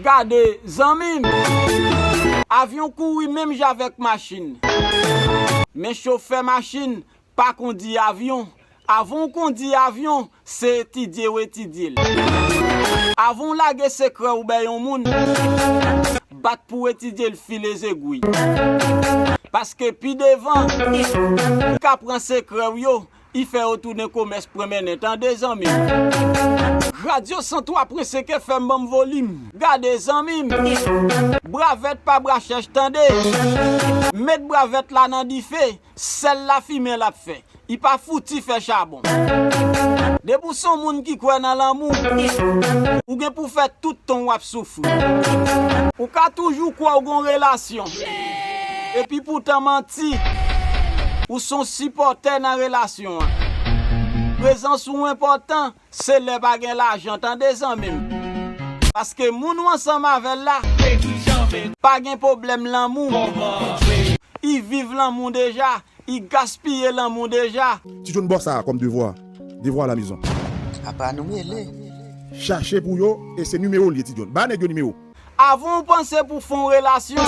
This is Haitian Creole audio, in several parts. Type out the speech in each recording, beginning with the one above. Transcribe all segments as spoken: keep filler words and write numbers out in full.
Gade, zanmi m! Avyon kouri menm jan avèk machin. Men chofè machin pa kondi avyon. Avan w kondi avyon, se etidye w etidye l. Avan w lage sekrè w bay yon moun, bat pou w etidye l fil e zegwi. Paske pi devan, li ka pran sekrè w yo, li fè yo tounen komès pran mennen, tande, zanmi m. Radyo san twa pwen senk F M, ban m volim. Gade, zanmi m, bravèt pa bra chèch, tande. Met bravèt la nan dife, sèl lafimen l ap fè. Li pa fouti fè chabon. Depi w se yon moun ki kwè nan lanmou, ou gen pou fè tout tan w ap soufri. Ou ka toujou kwè w gon relasyon, epi poutan manti, ou se yon sipòtè nan relasyon an. Prezans ou enpòtan, se lè pa gen lajan, tande, zanmi m. Paske moun ou ansanm avè l la pa gen pwoblèm lanmou. Li viv lanmou deja, li gaspiye lanmou deja. Ti John, ba w sa kòm devwa. Devwa la mezon. Apa nou rele? Chache pou yo, e se nimewo l ye, Ti John. Ba nèg yo nimewo. Avan w panse pou fè yon relasyon,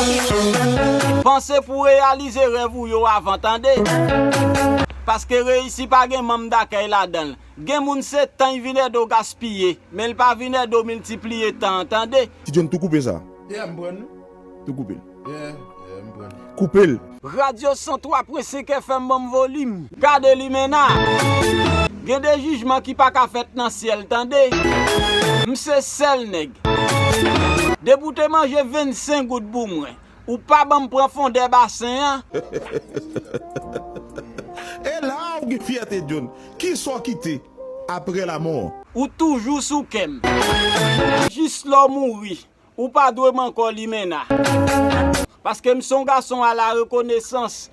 panse pou reyalize rèv ou yo avan, tande. Paske reyisi pa gen manm dakèy ladan l. Gen moun se tan l vin ede w gaspiye, men l pa vin ede w miltipliye tan an, tande. Ti John, tou koupe sa. Yeah, m pran nou. Tou koupe l. Yeah, yeah, m pran nou. Koupe l. Radyo san twa pwen senk F M, ban m volim. Gade limena. Gen de jijman ki pa ka fèt nan syèl, tande. M se sèl nèg. Depi w te manje vennsenk goud pou mwen, ou pa ban m pran fondè basen an. E la ou gen fyète, John. Kisa w kite apre lanmò? Ou toujou sou kè m. Jis lè w mouri, ou pa dwe m ankò, limena. Paske m se yon gason a la rekonesans.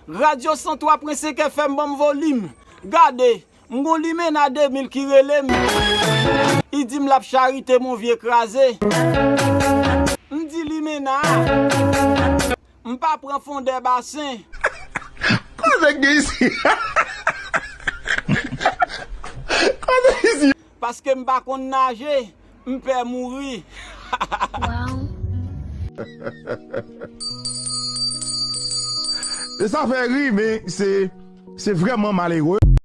Radyo san twa pwen senk F M, ban m volim. Gade, m gon limena de mil ki rele m. Li di m l ap charite m yon vye kraze. M di limena, m pa pran fondè basen. Kote k gen isi? Kote isi? Paske m pa konn naje, m pè mouri. Wow. E sa fè ri, men se, se vrèman malere.